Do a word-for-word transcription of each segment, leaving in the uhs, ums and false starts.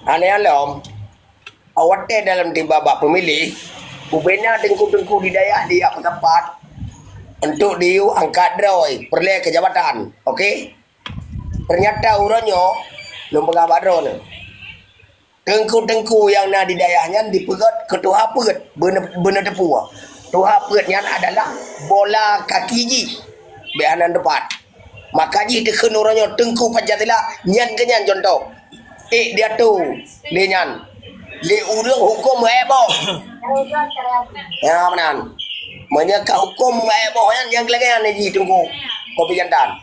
Aneh lom, awak teh dalam tiba bak pemilih, bubena teungku-teungku di dayah dia pendapat untuk diu angkat droe, perleh ke jabatan. Okey? Ternyata uroe nyoe, lôn peugah bak droeneuh. Teungku-teungku nyang na di dayah nyan dipeugöt keu tuha peuet, beuna, beuna teupeu. Tuha peuet nyan adalah bola kaki jih. Bék hana teumpat. Maka jih dikheun uroe nyoe teungku Pancasila, nyan keuh nyan contoh. Ék diatô lé nyan. Lé ureuëng huköm heboh. Ya, meunan. Meunyoe ka huköm heboh nyan, nyang lagée nyan jih teungku. Kopi jantan.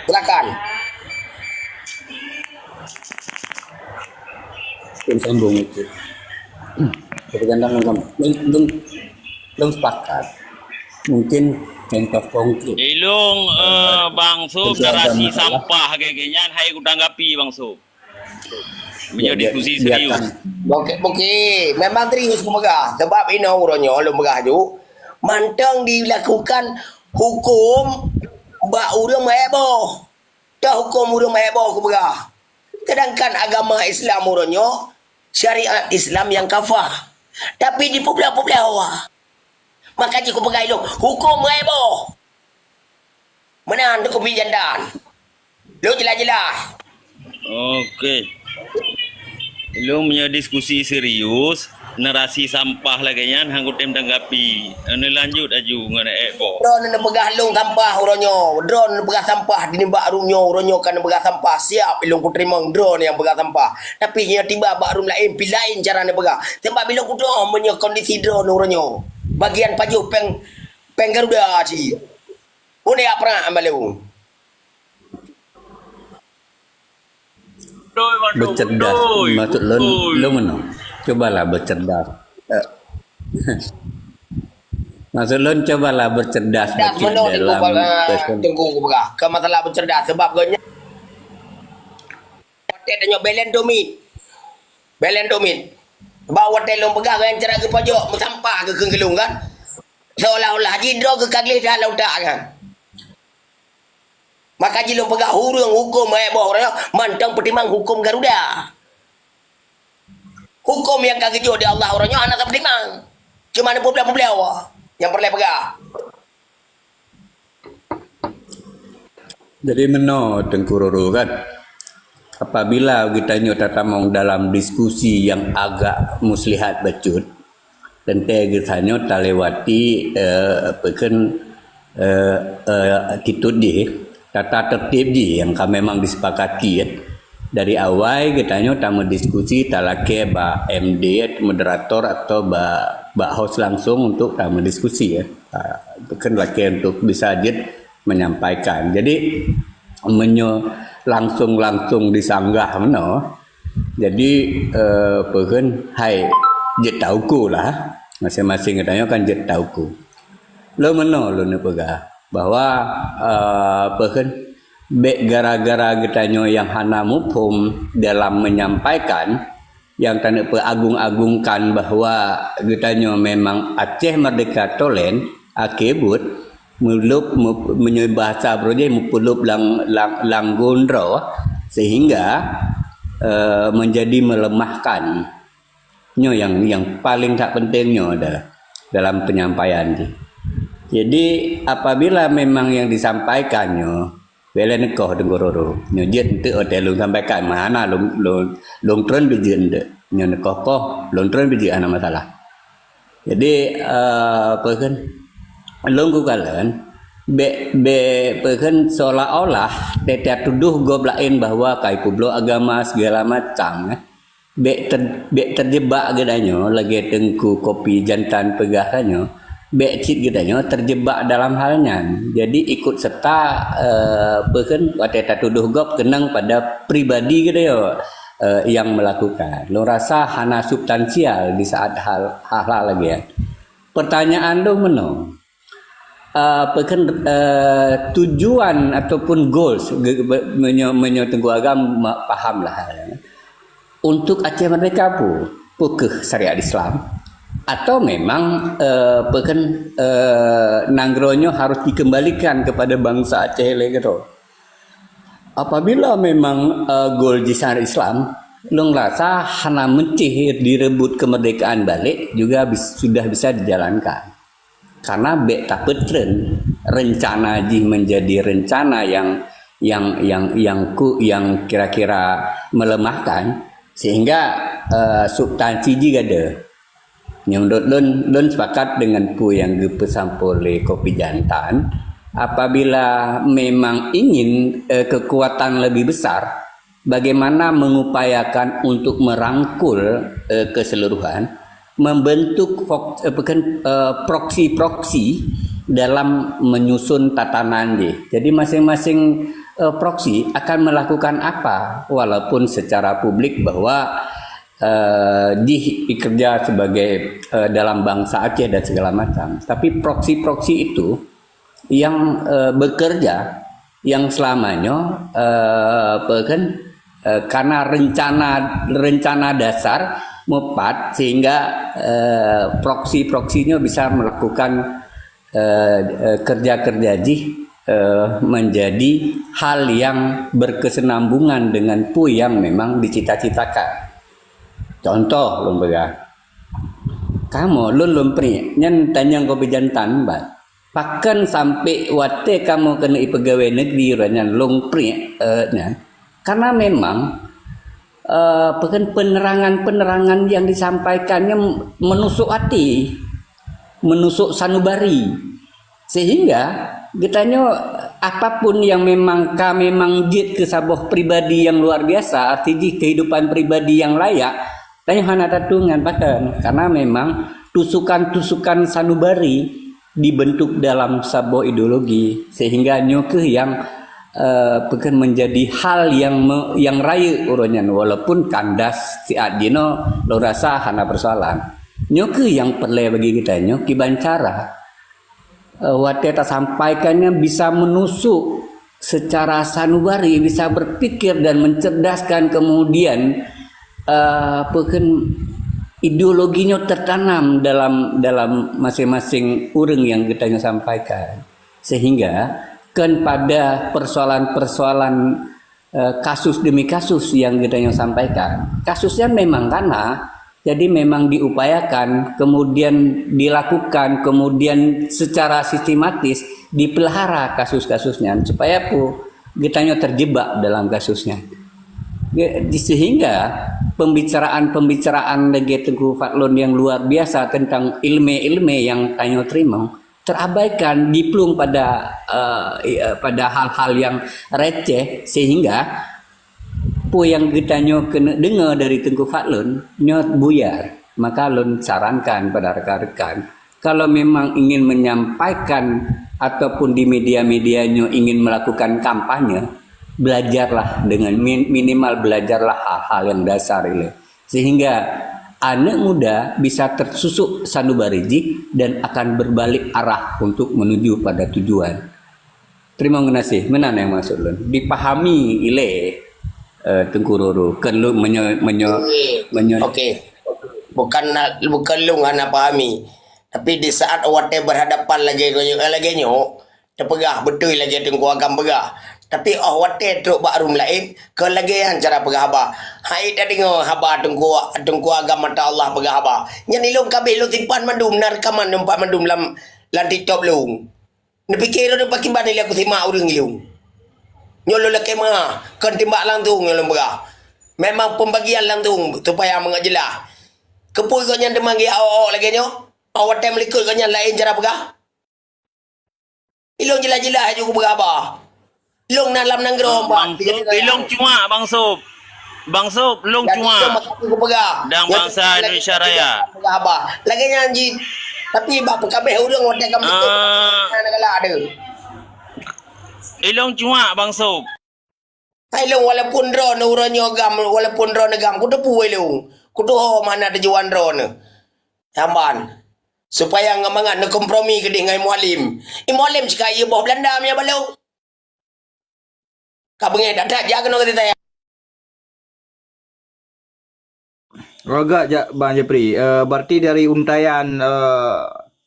Silakan. Belum sambung itu. Tapi kan belum sambung. Belum, belum, belum sepakat. Mungkin contoh konkret. Ilung, eh, Bang Sub, narasi sampah kayak gini, hai ku tanggapi, Bang Sub. Meunyoe diskusi serius. Oke, oke. Memang serius kupeugah. Sebab inoe uroe nyoe lôn peugah ju, mantong dilakukan huköm bak ureuëng meuheboh. Teuh huköm ureuëng meuheboh kupeugah. Sedangkan agama Islam uroe nyoe, syariat Islam nyang kafah. Tapi dipeublah-peublah awak. Maka jih kupeugah ilung, huköm meuheboh. Meunan tu kupi jantan. Lôn jeulaih-jeulaih. Oke. Ilung meunyoe diskusi serius, narasi sampah lagée nyan han kutem tanggapi. Neulanjut aju ngon ék boh. Droeneuh neupeugah lôn sampah uroe nyoe. Droeneuh neupeugah sampah di nibak rumoh nyoe uroe nyoe ka neupeugah sampah. Siap ilung kuteurimong droeneuh nyang peugah sampah. Tapi nyoe tiba bak rumoh laén, pi laén cara neupeugah. Sebab ilung kudoh meunyoe kondisi droeneuh uroe nyoe. Bagian pajoh péng, péng Garuda cit. Udah pernah malu. Bercerdas. Maksud lôn, lôn meunoe. Cubalah bercerdas. Eh. Maksud lôn, cubalah bercerdas. Dah sikit meunoe dalam teungku, eh, teungku kupeugah. Ke masalah bercerdas. Sebab geuh nyan, watée tanyoe belen domit. Belen domit. Sebab watée lôn peugah geuh nyan cara geupojok, meusampah geukheun keu lôn kan. Seolah-olah jidroe geukagleh dalam utak kan. Maka jih lôn peugah ureuëng huköm heboh uroe nyoe mantong peutimang huköm Garuda. Huköm nyang ka geujok di Allah uroe nyoe hana tapeutimang. Cuma neupeubleh-peubleh awak nyang peureulée peugah. Jadi meunoe Teungku Roro kan, apabila geutanyoe tatamong dalam diskusi nyang agak muslihat bacut, teuntée geutanyoe talewati, eh, apa kan, eh, eh, attitude jih, tata tertib jih nyang ka memang disepakati, eh. Dari awai geutanyoe tameudiskusi talakée bak M D, moderator atau bak, bak host langsung untuk tameudiskusi, eh. Ah, kan lakée untuk bisa jeuet menyampaikan. Jadi, meunyoe langsung-langsung disanggah meunoe, jadi, eh, peue kheun, hai jeuet tauku lah, masing-masing geutanyoe kan jeuet tauku. Lôn meunoe lôn neupeugah bahwa, eh, peue kheun, bék gara-gara geutanyoe nyang hana muphom dalam menyampaikan, nyang taneuk peuagung-agungkan bahwa geutanyoe memang Aceh Merdeka Tolen, akhé buet, meulôb, me-, meunyoe bahasa Brunei, meupeulôb lam, lam, lam gon droe, sehingga, eh, menjadi melemahkan. Nyoe nyang, nyang paling that penting nyoe adalah dalam penyampaian jih. Jadi, apabila memang yang disampaikan nyoe, Bela neukoh Teungku Roro. Nyoe jeuet enteuk watée lôn sampaikan, mana lôn, lôn, lôn treun pih jeuet enteuk. Nyoe neukoh-koh, lôn treun pih jeuet hana masalah. Jadi, eh, peue kheun, lôn kukalon, bék, bék peue kheun seolah-olah teutudoh gob laén bahwa ka ipeubloe agama segala macam, eh. Bék ter-, bék terjebak geutanyoe lagée Teungku Kopi Jantan peugah tanyoe, bék cit geutanyoe terjebak dalam hal nyan. Jadi ikut serta, eh, peue kheun watée tatudoh gob keunong pada pribadi geutanyoe, eh, yang melakukan. Lôn rasa hana substansial di saat hal, hal-hal lagée nyan. Pertanyaan lôn meunoe. Eh, peue kheun, eh, tujuan ataupun goals ge-, be-, meunyoe, meunyoe Teungku Agam ma-, paham lah. Untuk Aceh Merdeka peue? Peue keuh syariat Islam? Atau memang, eh, peue kheun, eh, nanggroe nyoe harus dikembalikan kepada bangsa Aceh lé keudroe? Apabila memang, eh, goal jih syariat Islam, Lôn rasa hana meusti direbut kemerdekaan balik juga bis-, sudah bisa dijalankan. Karena bék tapeutreun rencana jih menjadi rencana yang, yang, yang, yang ku-, yang kira-kira melemahkan, sehingga, eh, substansi jih gada. Nyang dot lôn, lôn sepakat dengan peue nyang geupeusampoe lé Kopi Jantan, apabila memang ingin, eh, kekuatan lebih besar, bagaimana mengupayakan untuk merangkul, eh, keseluruhan, membentuk fok-, eh, bukan, eh, proksi-proksi dalam menyusun tatanan jih. Jadi masing-masing, eh, proksi akan melakukan apa, walaupun secara publik bahwa, eh, jih dikerja sebagai, eh, dalam bangsa Aceh dan segala macam. Tapi proksi-proksi itu yang, eh, bekerja, yang selamanya, eh, apa kan, eh, karena rencana, rencana dasar mupat sehingga, eh, proksi-proksinya bisa melakukan, eh, eh, kerja-kerja jih, eh, menjadi hal yang berkesinambungan dengan peue yang memang dicita-citakan. Contoh lôn peugah, kamoe lôn lôn priek nyan tanyong Kopi Jantan ban. Pakon sampai watée kamoe keuneuk ipeugawée negeri uroe nyan lôn priek, eh, nyan? Karena memang, eh, penerangan-penerangan yang disampaikan nyan menusuk hati, menusuk sanubari. Sehingga geutanyoe, apapun yang memang ka memang jeuet keu saboh pribadi yang luar biasa, arti jih kehidupan pribadi yang layak, tanyoe hana tatueng ngon pakon. Karena memang tusukan-tusukan sanubari dibentuk dalam saboh ideologi, sehingga nyoe kheueh yang, eh, peukon menjadi hal yang me-, yang rayeuk uroe nyan, walaupun kandas siat jinoe lôn rasa hana persoalan. Nyoe kheueh yang peureulée bagi geutanyoe kiban cara, eh, watée tasampaikan nyan bisa menusuk secara sanubari, bisa berpikir dan mencerdaskan, kemudian, eh, apa kan, ideologi nyoe tertanam dalam, dalam masing-masing ureuëng yang geutanyoe sampaikan. Sehingga kan pada persoalan-persoalan, eh, kasus demi kasus yang geutanyoe sampaikan, kasus nyan memang kana, jadi memang diupayakan, kemudian dilakukan, kemudian secara sistematis dipelihara kasus-kasus nyan supaya apa? Geutanyoe terjebak dalam kasus nyan. Ge-, sehingga pembicaraan-pembicaraan lagée Teungku Fadlon yang luar biasa tentang ilmu-ilmu yang tanyoe terima, terabaikan, diplueng pada, eh, eh, pada hal-hal yang receh, sehingga peue nyang geutanyoe keuneuk deungoe dari Teungku Fadlon nyoe buyar. Maka lôn sarankan pada rekan-rekan, kalau memang ingin menyampaikan ataupun di media-media nyoe ingin melakukan kampanye, belajarlah dengan min-, minimal belajarlah hal-hal yang dasar ini. Sehingga aneuk muda bisa tersusuk sanubari jih dan akan berbalik arah untuk menuju pada tujuan. Terima kasih. Meunan nyang maksud lôn. Dipahami ilée, eh, Teungku Roro. Kon lôn meunyoe, meunyoe, meunyoe. Okey. Bukan na-, bukan lôn hana pahami. Tapi di saat watée berhadapan lagée, lagée nyoe, teupeugah beutôi lagée Teungku Agam peugah. Tapi óh watée trok bak rumoh laén, kon lagée nyan cara peugah haba. Hai tadeungoe haba Teungku, Teungku Agam Mata Allah peugah haba. Nyan ilôn ka abéh lôn simpan mandum na rekaman nyoe pat mandum lam, lam TikTok lôn. Neupike lôn pakriban ilée kusimak ureuëng ilôn. Nyoe lôn lakée meu'ah, kon timbak langsung nyoe lôn peugah. Memang pembagian langsung supaya mangat jeulaih. Keupeue gobnyan teuma geuawak-awak lagée nyoe? Awak watée meulikot gobnyan laén cara peugah? Ilôn jeulaih-jeulaih laju kupeugah haba. Lôn na lam nanggroe, Bang Sob, ilôn cuak, Bang Sob. Bang Sob, lôn cuak. Lôn maka kupeugah. Dan bangsa Indonesia Raya. Peugah haba. Lagée nyan jih. Tapi bak peukabeh ureuëng watée ka meuteuk. Ah. Na galak deuh. Ilôn cuak, Bang Sob. Hai lôn, walaupun droeneuh uroe nyoe gam, walaupun droeneuh gam, kuteupue lôn. Kutuho mana tujuan droeneuh. Jamban. Supaya ngon mangat neukompromi keudeh ngon Mualim. I Mualim cika ié boh Belanda mia balong. Ka beungéh that-that jak keunoe keu saya. Agak jak Bang Jepri. Eh, berarti dari untaian, eh,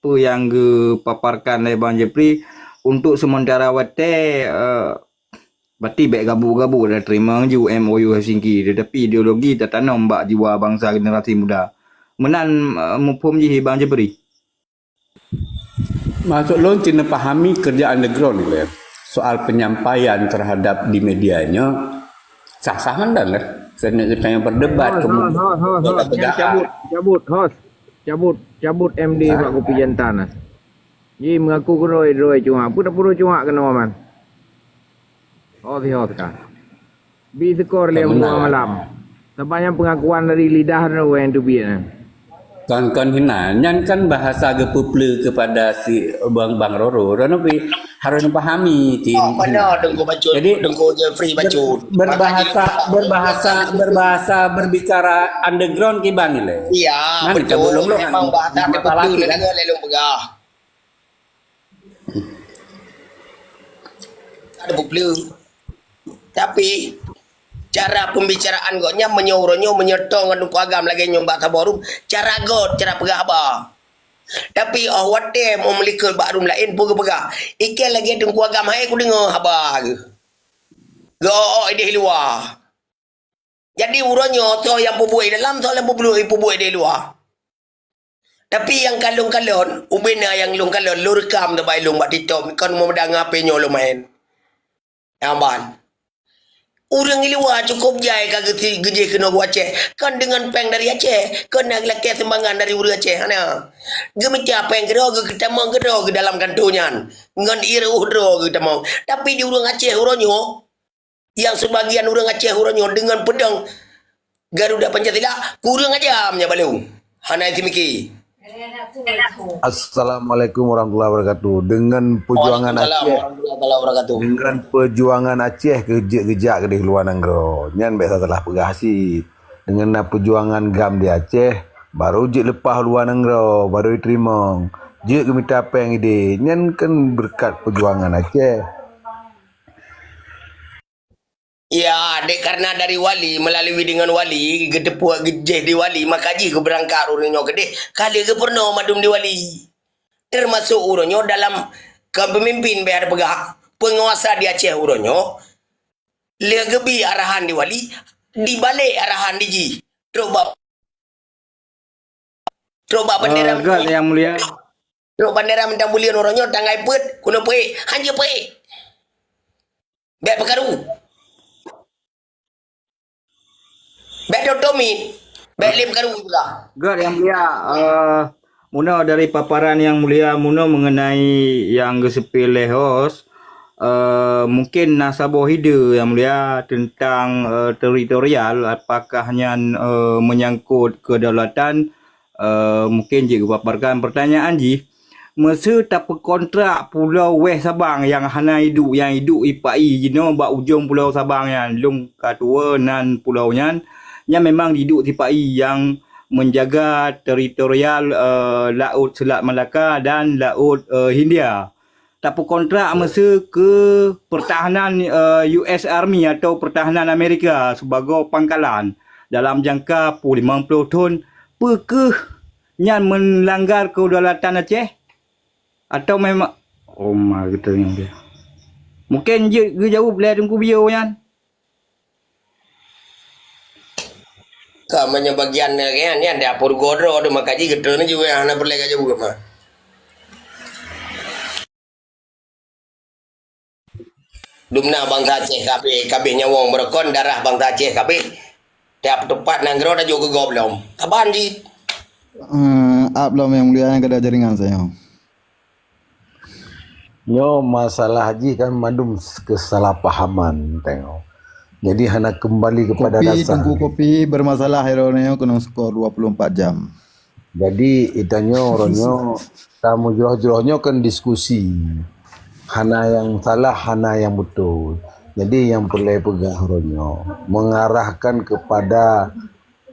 tu yang geupaparkan oleh Bang Jepri, untuk sementara watée, eh, Berarti bék gabuk-gabuk dah terima ju M O U Helsinki, tetapi ideologi tatanom bak jiwa bansa generasi muda. Meunan, eh, muphom jih Bang Jabri. Maksud lôn cit neupahami kerja underground ni, soal penyampaian terhadap di media nyoe sah-sah mantong lah. Keuneuk geutanyoe berdebat, kemudian host, host, host, host. Nyan peugah, cabut, cabut, host. Cabut, cabut M D bak kupi jantan. Ji mengaku keudroe-droe cuak. Peue tapeurunoe cuak keunoe man? Oh, si host ka. Bi seukor lé buah malam. Saban nyan pengakuan dari lidah droe nyang teubiet nyan. Kon, kon hina. Nyan kan bahasa geupeupleu kepada si Bang, Bang Roro. Roro pi harus pahami, Cin. Oh, mana Teungku Bacut, jadi, Teungku Jeffrey Bacut. Berbahasa, berbahasa, berbahasa, berbicara underground kiban ni le. Iya, betul. Memang bahasa geupeupleu kan? Ada buble. Tapi, cara pembicaraan gobnyan meunyoe uroe nyoe meunyoe tong ngon Teungku Agam lagée nyoe bak saboh rumoh, cara göt, cara peugah haba. Tapi, oh watée meu meulikot bak rumoh laén, peue geupeugah, "Ikei lagée Teungku Agam hai kudeungoe haba geuh." Geu-o-o ideh luwa. Jadi, uroe nyoe, soe nyang peubuet di dalam, soe nyang peubuet, peubuet di luwa. Tapi nyang ka lôn kalon, ubena nyang lôn kalon, lôn rekam teuk bak lôn bak TikTok, kon meudang H P nyoe lôn main. Nyan ban. Ureuëng di luwa cukôp jai ka geuti-, geujeh keunoe u Aceh, kon deungon péng dari Aceh, kon na lakée sumbangan dari ureuëng Aceh, hana. Geumita péng keudroe, geukeutamong keudroe keu dalam kantô nyan, ngon ie reuôh droe geutamong. Tapi di ureuëng Aceh uroe nyoe, nyang seubagian ureuëng Aceh uroe nyoe deungon peudong Garuda Pancasila, kureueng aja meunyoe bak lôn. Hana seumiké. Assalamualaikum warahmatullahi wabarakatuh. Dengan perjuangan Aceh, dengan perjuangan Aceh keu jeuet geujak keudeh luwa nanggroe. Nyan bék salah peugah cit. Dengan na perjuangan GAM di Aceh, baru jeuet leupah luwa nanggroe, baru jiteurimong. Jeuet geumita péng ideh. Nyan kan beureukat perjuangan Aceh. Ya, dek karena dari wali, melalui dengan wali, geuteupeue geujeh di wali, maka jih geubeurangkat ureuëng nyoe keudeh, ka lheueh geupeurunoe mandum di wali. Termasuk ureuëng nyoe dalam kepemimpin, beh ada peugah, penguasa di Aceh ureuëng nyoe, lheueh geubi arahan di wali, dibalik arahan di jih. Trok bak Trok bak bandera, eh, gak yang mulia. Trok bandera mantong buleuen uroe nyoe tanggai peuet, keuneuk peuet, hanjeuet peuet. Bék peukaru. Bék dotomi. Bék lé peukaru juga. Gak yang mulia, eh, muna dari paparan yang mulia muna mengenai yang geuseupi lé host, eh, mungkin na saboh ide yang mulia tentang, eh, teritorial, apakah nyan, eh, menyangkut kedaulatan, eh, mungkin jih geupaparkan pertanyaan jih, meuseu tapeukontrak pulo wéh Sabang nyang hana iduek, nyang iduek sipa-i jinoe bak ujong pulo Sabang nyan, lôn ka tuwoe nan pulo nyan, nyan memang iduek sipa-i nyang menjaga teritorial, eh, laut Selat Malaka dan laut, eh, Hindia. Tapeukontrak meuseu keu pertahanan, eh, U S Army atau pertahanan Amerika sibagoe pangkalan dalam jangka peuet limong ploh thon, peu kheueh nyan meulanggar kedaulatan Aceh? Atau memang, oh ma, gitu yang dia. Mungkin jeuet geujaweueb lé Teungku Bio nyan. Ka meunyoe bagian nyan, nyan dapur godro tu maka jih geutreun ju hana peureulée ka jaweueb mah. Dumna bansa Aceh kabeh, kabeh nyawöng beurokon darah bansa Aceh kabeh. Tiap teumpat nanggroe tajok keu gob lom. Saban jih. Eh, ap lom nyang mulia nyang kada jaringan saya. Nyoe masalah jih kan mandum kesalahpahaman tengok. Jadi hana kembali kepada dasar. Kopi, Teungku Kopi bermasalah ya nyoe keunong skor dua puluh empat jam. Jadi itanyoe uroe nyoe tameujroh-jroh nyoe kan diskusi. Hana nyang salah, hana nyang beutôi. Jadi nyang peureulée peugah uroe nyoe mengarahkan kepada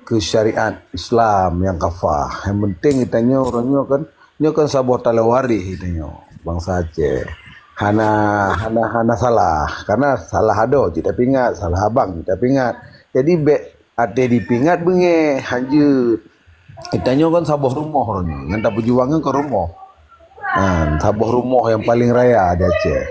keu syariat Islam nyang kafah. Nyang penting geutanyoe uroe nyoe kan, nyoe kan saboh taloe waréh geutanyoe bansa Aceh. Hana, hana, hana salah. Karena salah adoe cit tapeuingat, salah abang cit tapeuingat. Jadi bék até dipeuingat beungéh, hanjeuet. Geutanyoe kan saboh rumoh uroe nyoe, nyang tapeujuang nyoe kan rumoh. Ha, saboh rumoh nyang paleng raya di Aceh.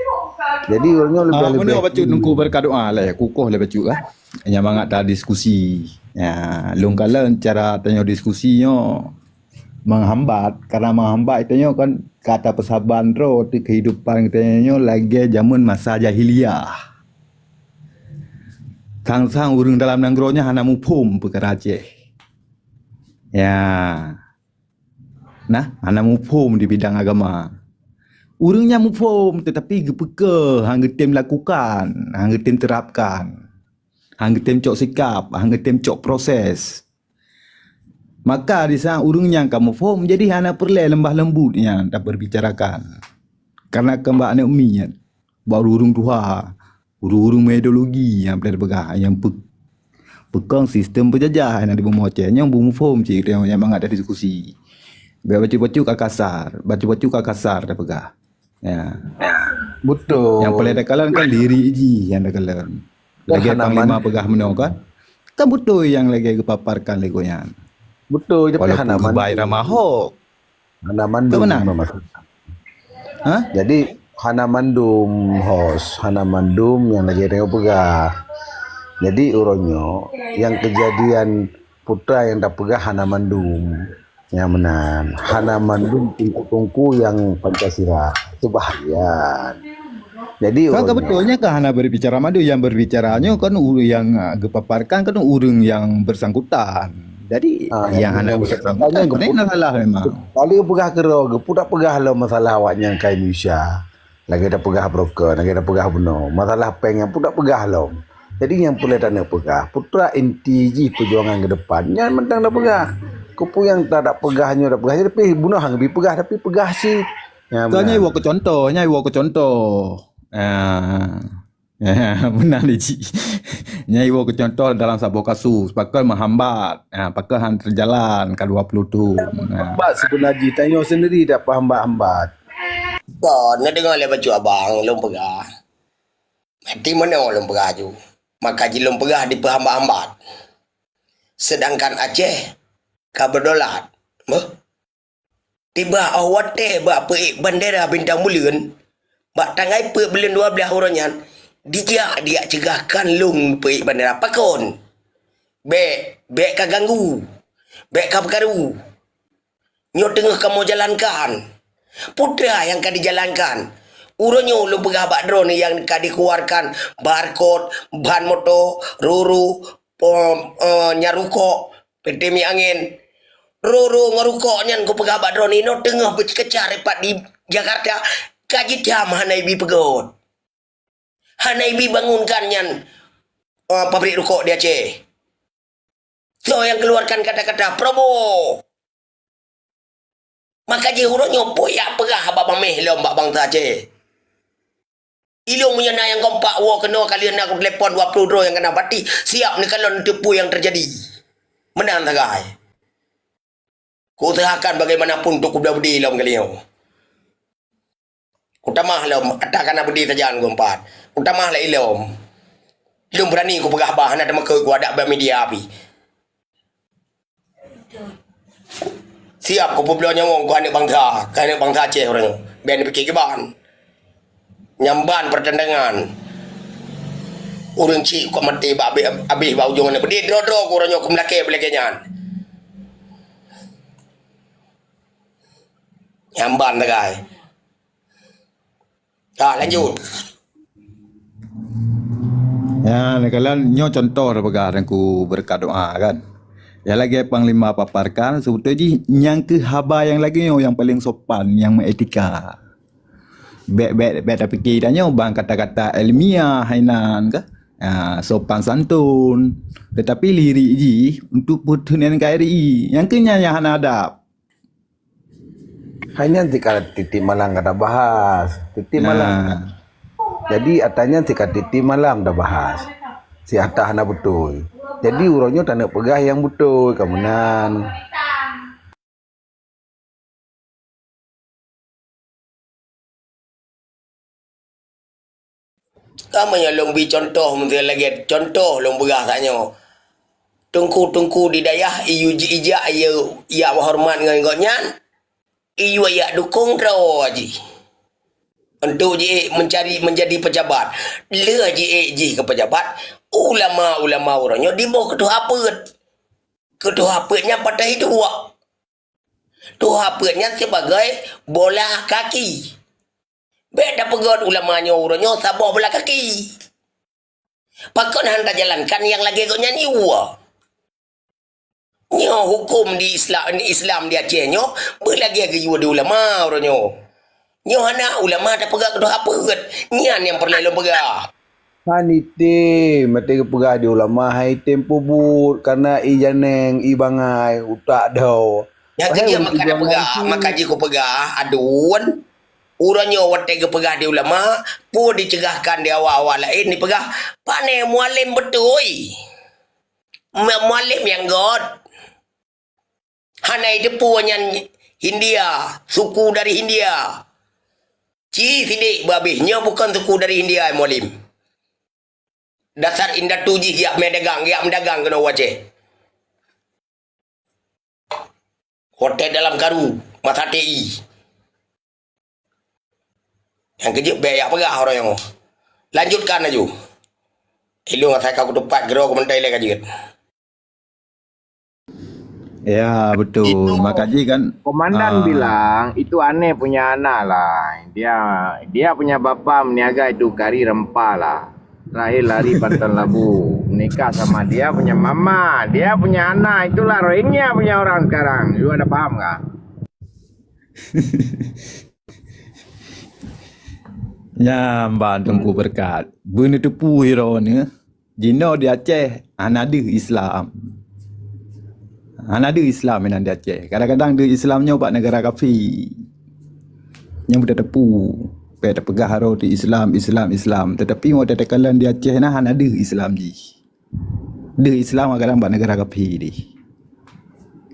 Jadi ureuëng nyoe leubeh-leubeh. Meunoe bacut nungku berkat doa lé, kukoh lé bacut lah. Nyang mangat ta diskusi. Ya, lôn kalon cara tanyoe diskusi nyoe menghambat, karena menghambat tanyoe kan kata peusaban droe teuh kehidupan tanyoe lagée jameun masa jahiliyah. Sang-sang ureuëng dalam nanggroe nyan hana muphom peukara Aceh. Ya. Nah, hana muphom di bidang agama. Ureuëng nyan muphom tetapi geupeuke hang geutem lakukan, hang geutem terapkan, hang geutem cok sikap, hang geutem cok proses. Maka di saat ureuëng nyang ka muphom jadi hana peureulée lembah lembut nyang taperbicarakan. Karena keumbak aneuk miet, bak ureuëng tuha, ureuëng-ureuëng ideologi nyang peureulée peugah nyang pe- peukong sistem peujajah nyang dibumoe Aceh nyang bumuphom cit nyang mangat ta diskusi. Bacut-bacut ka kasar, bacut-bacut ka kasar tapeugah. Ya. Betul. Yang paling takalon kan diri ji yang takalon. Lagi panglima peugah meunoe kan. Kan betul yang lagi geupaparkan lego nyan. Betul, tapi hana mandum. Walaupun geubai ramah hok. Hana mandum. Hah? Jadi hana mandum host, hana mandum yang lagi tengok peugah. Jadi uroe nyoe yang kejadian putra yang tapeugah hana mandum. Nyang meunan, hana mandum tungku-tungku nyang Pancasila. Itu bahaya. Jadi kan ureuëng sebetulnya kan hana berbicara mandum, yang berbicara nyoe kan ureuëng yang ah, geupaparkan kan ureuëng yang bersangkutan. Jadi ah, yang hana bersangkutan kan salah memang. Kali peugah keudroe, geupeugah lom masalah awak nyang ka Indonesia. Lagée tapeugah broker, lagée tapeugah bunoe. Masalah péng nyang pun tapeugah lom. Jadi nyang peureulée taneuk peugah, putra inti jih peujuangan ke depan. Nyan mantong tapeugah. Keupeue nyang ta tapeugah nyoe tapeugah, tapi bunoe hang bi peugah tapi peugah cit. Nyan meunan. Nyan iwoe keu contoh, nyan iwoe keu contoh. Ah. Meunan lé cit. Nyan iwoe keu contoh dalam saboh kasus, pakon meuhambat, ah, pakon han teujalan ka dua puluh thon. Ah. Hambat sebeuna jih, tanyoe sendiri dak peuhambat-hambat. Kon, neudeungoe lé bacut abang lôn peugah. Mati meunoe lôn peugah ju. Maka jih lôn peugah dipeuhambat-hambat. Sedangkan Aceh ka beudolat. Beuh. Tiba óh watée bak peuék bandera bintang buleuen, bak tanggai peuet buleuen dua blaih uroe nyan, dijak diak ceugah kan lôn peuék bandera. Pakon? Bék, bék ka ganggu. Bék ka peukaru. Nyoe teungoh kamoe jalankan. Peue teuma nyang ka dijalankan? Uroe nyoe lôn peugah bak droeneuh nyang ka dikeluarkan barcode, ban moto, ruru, pom, eh, nyang rukok, P T Mi Angin. Ruru ngon rukok nyan kupeugah bak droeneuh inoe teungoh beucekeucah dipat di Jakarta, ka jitam hana ibi peugöt. Hana ibi bangunkan nyan, eh, pabrik rukok di Aceh. Soe nyang keluarkan kata-kata Prabowo? Maka jih uroe nyoe peue jak peugah bak bameh lom bak bansa Aceh. Ilôn meunyoe na nyang kompak woe keunoe ka lheueh na kutelepon dua ploh droe nyang kana bati, siap neukalon teupeue nyang teujadi. Meunan sagai. Kuuseuhakan bagaimanapun untuk kubloe beudé lom kali nyoe. Kutamah lom, ata kana beudé sajan geuh pat. Kutamah lé ilom. Ilôn beurani kupeugah bah hana teumakot kuadak bak media pih. Siap kupeubloe nyawöng keu aneuk bansa, keu aneuk bansa Aceh uroe nyoe. Bék neupiké kiban. Nyan ban peutantangan. Ureuëng chik kok maté bak abéh, abéh bak ujong aneuk beudé droe-droe keu uroe nyoe keumeulakée beulagée nyan. Nyan ban sagai. Ah, lanjut. Ya, neukalon nyoe contoh tapeugah Teungku beureukat doa kan. Ya lagée panglima paparkan, seubeutôi jih nyang keuh haba nyang lagée nyoe nyang paleng sopan, nyang meuetika. Bék, bék, bék tapike tanyoe bang kata-kata ilmiah hainan kah? Ya, sopan santun. Tetapi lirik jih untuk peuteun N K R I. Nyang keuh nyan nyang hana adab. Hai nyan cit ka titik malam ka tabahas. Titik malam. Nah. Jadi, ata nyan cit ka titik malam tabahas. Si ata hana beutôi. Jadi, uroe nyoe taneuk peugah nyang beutôi, ka meunan. Ka meunyoe lôn bi contoh, meunyoe lagée contoh lôn peugah kat nyoe. Teungku-teungku di dayah, iyue ji-, ijak, iyue yak meuhoreumat ngon gobnyan, iyue yak dukong droe jih. untuk jiék mencari menjadi pejabat. Lheueh jiék jih keu pejabat, ulama-ulama uroe nyoe diboh keu tuha peuet. Keu tuha peuet nyan patéh duek. Tuha peuet nyan sibagai bola kaki. Bék tapeugét ulama nyoe uroe nyoe saboh bola kaki. Pakon han tajalankan nyang lagée gobnyan yue? Nyoe huköm di Isla-, Islam di Aceh nyoe beulagée geuyue di ulama uroe nyoe. Nyoe hana ulama tapeugah keu tuha peuet. Nyan nyang peureulée lôn peugah. Han item, maté geupeugah di ulama han item peubuet, karena i janeng, i bangai, utak dao. Nyang keu jeuet maka tapeugah, maka jih kupeugah, aduen. Uroe nyoe watée geupeugah di ulama, peue diceugahkan di awak-awak laén dipeugah, pane mualem beutôi. Ma-, mualem nyang göt. Hana jiteupeue nyan Hindia, suku dari Hindia. Ci sidék beuhabéh, nyoe bukon suku dari Hindia, mualem. Dasar indatu jih jak meudagang, jak meudagang keunoe u Aceh. Hotel dalam karu, masa T I. Nyang keu jeuet bék jak peugah uroe nyoe. Lanjutkan laju. Ilong asai ka kutupat keudroe keumantöng ilée ka jeuet. Ya, betul. Itu maka jih kan, komandan ah, bilang, "Itu aneh punya anak lah. Dia, dia punya bapa meniaga itu kari rempah lah. Terakhir lari Panton Labu. Menikah sama dia punya mama. Dia punya anak, itulah Rohingya punya orang sekarang." You ada paham kah? Nyan ban Teungku Berkat. Beuneuteupeue droeneuh, jinoe di Aceh hana deuh Islam. Hana deuh Islam inan di Aceh. Kadang-kadang deuh Islam nyoe bak neugara kafé. Nyang beutateupeue, bék tapeugah droe di Islam, Islam, Islam. Teutapi watée takalon di Aceh na hana deuh Islam jih. Deuh Islam kadang bak neugara kafé deh.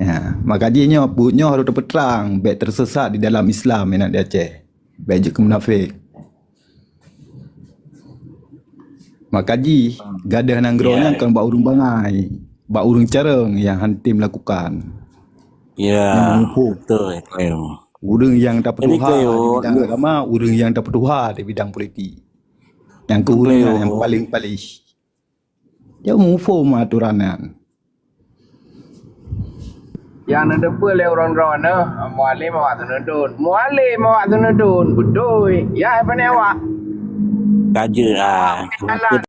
Ha, maka jih nyoe, buet nyoe harôh teupeutrang, bék teusesat di dalam Islam inan di Aceh. Bék jeuet keu munafék. Maka jih, gadôh nanggroe nyan kon bak ureuëng bangai, bak ureuëng carông nyang han tem lakukan. Ya, nyang muphom. Betul, Cleo. Ureuëng nyang tapeutuha di bidang agama, ureuëng nyang tapeutuha di bidang politik. Nyang keu ureuëng nyan nyang paléng paléh. Jeuet muphom atoran nyan. Nyang neuteupeue lé ureuëng droeneuh, mualem awak seuneudon. Mualem awak seuneudon, beutôi. Ya, hai pane awak? Ka jeuet, ah. Salah.